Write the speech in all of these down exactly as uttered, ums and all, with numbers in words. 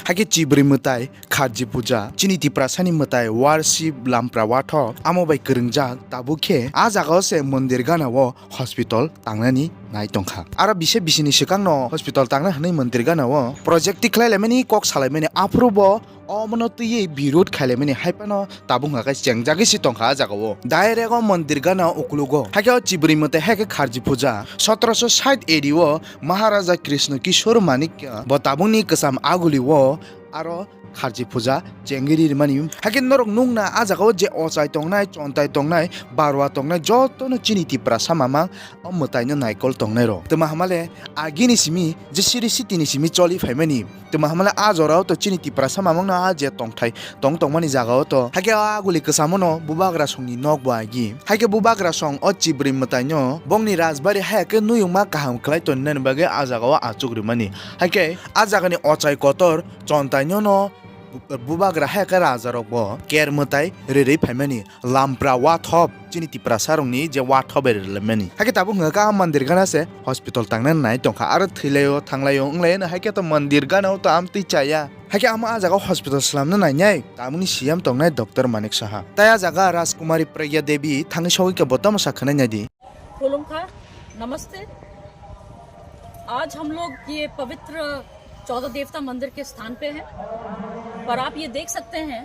Hakhe chibrwi mwtai Kharji puja, chini Tiprasani mwtai worship Lampra Wathok, amo bai kwrwngjak. Tabuk khe a jagao se mondir ganao hospital tangnani nai tongkha. Aro bise bisini swkangno hospital tangna hwnwi mondir ganao project tikhlai laimani, kok salaimani, aphuru bo omono twiwi birud khailaimani, hai phano tabuk hwnka khe chengjagwi se tongkha a jagao. Direct o mondir gana ukulugo. Hakhe o chibrwi mwtai hakhe Kharji puja. Sotoroso sait A D o Maharaja Krishna Kishore Manikya bo tabukni kwcham aguli o aro Kharji puja chengwi ri rwmani. Hakhe norok nukna a jagao je ochai tongnai, chontai tongnai, barwa tongnai, jotono chini Tiprasa mamang o mwtaino naikol tongnai rok. Twma hamale agini simi je siri sitini simi choli phaimani. Twma hamale a jorao to chini Tiprasa mamangno a je tongthai tong tongmani jagao to. Hakhe o aguli kwchamono bubagra songni nok bo agi. Hakhe bubagra song o chibrwi mwtaino bongni rajbari hai khe nuyungma kaham khlai tonnani bagwi a jagao achuk rwmani. Hakhe a jagani ochai kotor chontainono bu-, bubagra hai khe rajarokbo ker mwtai rwrwi phaimani. Lampra Wathop, chini Tiprasarokni je Wathop bai rwlaimani. Hakhe tabuk hwnka khe a mandir gana se hospital tangna nai tongkha, aro thwilaio, thanglaio, wnglaino, hakhe to mandir gana o to amtwi chaya. Hakhe amo a jaga hospital swlamna nainai, tabukni C M tongnai Doctor Manik Saha. Tai a jaga Rajkumari Pragya Devi thangwi sogwi khe bo tamo sa khwnai naidi. खोलूंगा। नमस्ते। आज हम लोग ये पवित्र चौदह देवता मंदिर के स्थान पे हैं, पर आप ये देख सकते हैं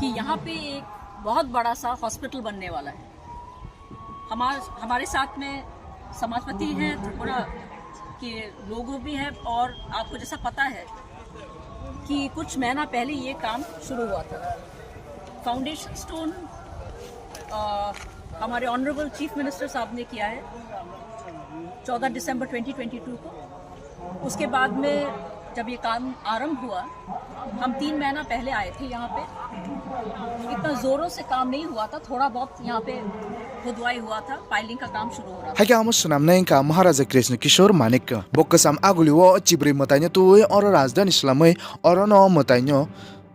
कि यहाँ पे एक बहुत बड़ा सा हॉस्पिटल बनने वाला है। हमार-, हमारे साथ में समाजपति हैं, त्रिपुरा के लोगों भी हैं, और आपको जैसा पता है कि कुछ महीना पहले ये काम शुरू हुआ था। फाउंडेशन स्टोन, अ, हमारे ऑनरेबल चीफ मिनिस्टर साहब ने किया है चौदह दिसंबर ट्वेंटी ट्वेंटी टू को। उसके बाद में जब ये काम आरंभ हुआ, हम तीन महीना पहले आए थे यहाँ पे। इतना जोरों से काम नहीं हुआ था, थोड़ा बहुत यहाँ पे खुदवाई हुआ था, पाइलिंग का काम शुरू हो रहा था। Hakhe amo swnamnai wngkha Maharaja Krishna Kishore Manikya. Bo kwcham aguli o chibrwi mwtaino twiwi oro rajdhani swlamwi orono mwtaino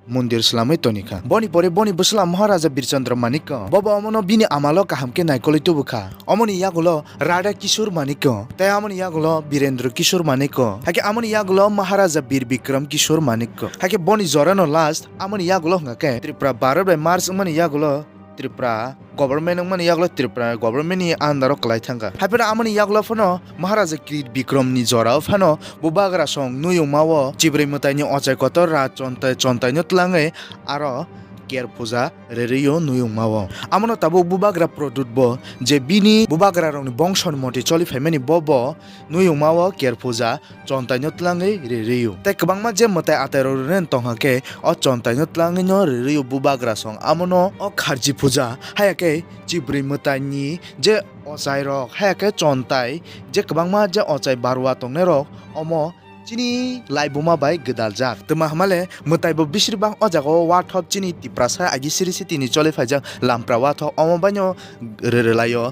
mondir swlamwi tonikha. Boni pore boni bwsla Maharaja Birchandra Manikya. Bobo omono bini amalo kaham khe naikolwi tubukha. Omoni yagulo Radha Kishore Manikya, tei amoni yagulo Birendra Kishore Manikya, hakhe amoni yagulo Maharaja Bir Bikram Kishore Manikya. Hakhe boni jorano last amoni yagulo hwnka khe Tripura Bharat bai merge wngmani yagulo Tripura government wngmani yagulo Tripura government ni under o kwlai thangkha. Haiphano amoni yagulo phano Maharaja Krit Bikram ni jorao phano bubagra song nuyungma o chibrwi mwtaini ochai kotor ra chontai chontaino twlangwi aro ker puja rwrwio nuyungma o. Amono tabuk bubagra Pradyut bo je bini bubagra rokni bongso ni moti choli phaimani bo bo nuyungma o ker puja chontaino twlangwi rwrwio. Tei kwbangma je mwtai atai rok rwrwini tongkha khe o chontaino twlangwino rwrwio bubagra song. Amono o kharji puja haya khe chibrwi mwtaini je ochai rok haya khe chontai je kwbangma je ochai barwa tongnai rok omo chini laibuma bai gwdaljak. Twma hamale mwtai bo bisir bang o jaga o wathop chini Tiprasa agi siri sitini choli phaijak lampra wathop omo baino rwrwlaio.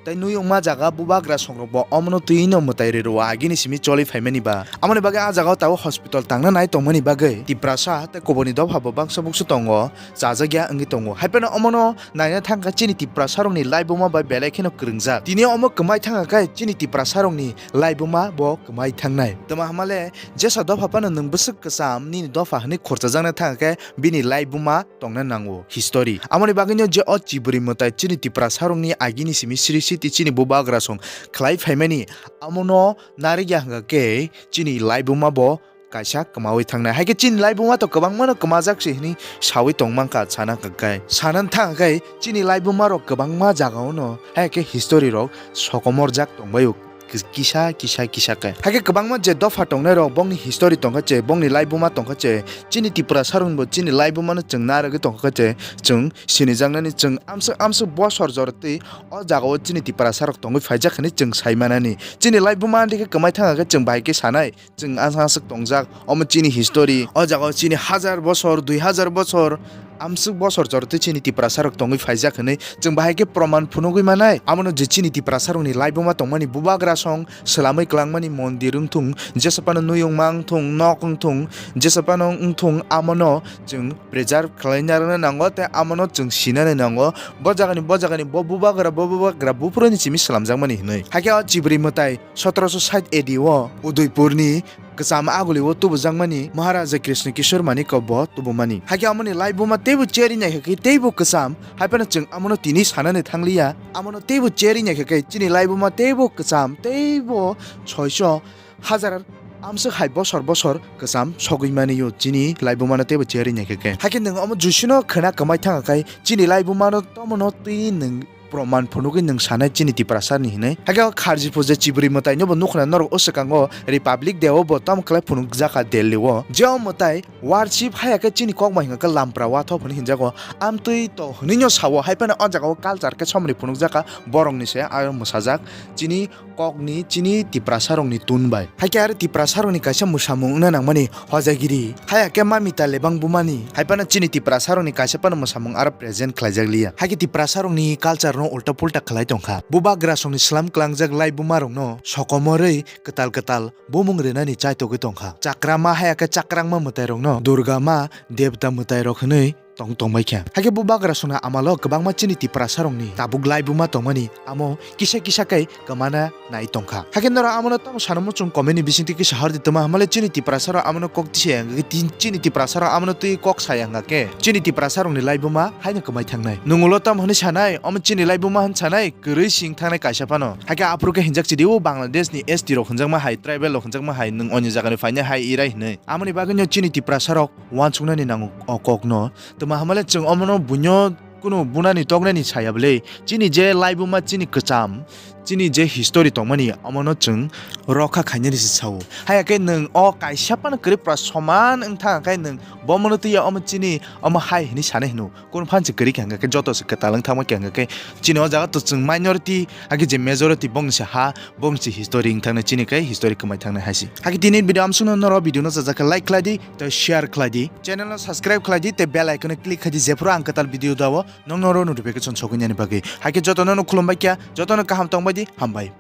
Tei nuyungma jaga bubagra songrok bo omono twiwi no mwtai rwrwo agini simi choli phaimani ba. Amoni bagwi a jaga o tabuk hospital tangna nai tongmani bagwi Tiprasa tei kubuni dopha bo bangsa buksu tongo, chajakya wngwi tongo. Haiphano omono naina thangkha chini Tiprasa rokni laibuma bai belai kheno kwrwngjak. Tini omo kwmai thangkha khe chini Tiprasa rokni laibuma bo kwmai thangnai. Twma hamale jesa dopha phano nwng bwswk kwcham nini dopha hwnwi khorchajakna thangkha khe bini laibuma tongna nango history. Amoni bagwino je o chibrwi mwtai chini Tiprasa rokni agini simi siri siti chini bubagra song khlai phaimani, amono narikya hwnkha khe chini laibuma bo kaisa kwmawi thangnai. Hai khe chini laibuma to kwbangmano kwmajak se hwnwi sawi tongmankha sana hwnkha khe. Sana thang khe chini laibuma rok kwbangma jagao no hai khe history rok sokomorjak tongbaio. Kis-, kisa, kisa, kisa khe. Hai khe kwbangma je dopha tongnai rok, bongni history tongkha che, bongni laibuma tongkha che, chini Tiprasa rokni bo chini laibuma no chwng narwgwi tongkha che, chwng sinijaknani, chwng amswk, amswk bosor jorotwi o jagao chini Tiprasa rok tongwi phaijak hwnwi chwng sai manani. Chini laibuma andikhe kwmai thangkha khe chwng bahai khe sanai, chwng aswk, aswk tongjak, omo chini history, o jagao chini hajar bosor, dui hajar bosor, amswk bosor jorotwi chini Tiprasa rok tongwi phaijak hwnwi chwng bahai khe proman phunugwi manai. Amono je chini Tiprasa rokni laibuma tongmani bubagra song swlamwi kwlangmani mondir wngthung, jesa phano nuyungma wngthung, nok wngthung, jesa phano wngthung, amono chwng preserve khlaina rwna nango tei amono chwng sinani nango. Bo jagani, bo jagani, bo bubagra, bo bubagra buphuruni simi swlamjakmani hwnwi. Hakhe o chibrwi mwtai sotoroso sait A D o Udaipurni kwcham agulio tubujakmani Maharaja Krishna Kishore Manikya bo tubumani. Hakhe amoni laibuma teibo cherwi naikha khe teibo kwcham, haiphano chwng amono tini sanani thangliya, amono teibo cherwi naikha khe chini laibuma teibo kwcham, teibo soiso hajar amswk hai bosor bosor kwcham sogwi manio chini laibumano teibo cherwi naikha khe. Hakhe nwng omo jusino khwna kwmai thangkha khe chini laibumano tomono twi nwng proman phunugwi nwng sanai chini Tiprasani hinwi. Hakhe o kharji puja chibri mwtaino bo nukhna norok o swkango Republic Day o bo tamo khlai phunukjakha Delhi o. Je o mwtai worship haya khe chini kok bai hwnkha khe lampra wathok hwnwi hinjago. Amtwi to hwnwino sao, hai phano o jaga o culture khe somni phunukjakha borokni se aro mwsajak chini kokni chini Tiprasarokni tun bai. Hakhe aro Tiprasarokni kaisa mwsamung wngna nangmani Hojagiri, haya khe Mamita Lebang bumani, hai phano chini Tiprasarokni kaisa phano mwsamung aro present khlaijak liya. Hakhe Tiprasarokni culture no ulta pulta khlai tongkha. Bubagrasongni slam klangjak lai bumarokno sokomorwi kwtal kwtal bumung rwnani chaitogwi tongkha. Chakrama haya khe chakrangma mwtairokno Durga ma, Devta mwtairok hwnwi tong tongbai kha. Hakhe Bubagrasongni amalo kwbangma chini Tiprasarokni tabuk laibuma tongmani amo kisa kisa khe kwmana nai tongkha. Hakhe norok amono tamo sanamo chwng comment ni bisingtwi kisa hordi twma hamale chini Tiprasarok amono kok tisa ya hwnkhe tin-, chini Tiprasarok amono twi kok saya hwnkha khe chini Tiprasarokni laibuma haino kwmai thangnai. Nwng ulo tamo hwnwi sanai, omo chini laibuma hwn sanai, kwrwi sing thangnai kaisa phano. Hakhe aphuru khe hinjak chidi o Bangladesh ni S T rok hwnjakma hai, tribal rok hwnjakma hai, nwng oni jagani phainai hai irai hwnwi. Amoni bagwino chini Tiprasarok uansuknani nango o kokno. Twma hamale chwng omono buino kunu bunani toknani saya bwle. Chini je laibuma chini kwcham, chini je history tongmani omono chwng rokha khainani se sao. Haya khe nwng o kaisa phano kwrwi pura soman wngtha khe nwng bomono twiya omo chini omo hai hwnwi sanai hwno. Kunu phan se kwrwi kha hwnkha khe joto se kwtal wng thangma khe hwnkha khe chini o jaga to chwng minority hakhe je majority bongni se ha bongni se history wng thangnai chini khe history kwmai thangnai hai se. Hakhe tini video amsukno norok video no chajak khe like khlai di tei share khlai di. Channel no subscribe khlai di tei bell icon no click khai di jephru ang kwtal video dao nokno oro notification sogwi nani bagwi. Hakhe jotono no khulumbai kha, jotono kaham tongbai di, hambai.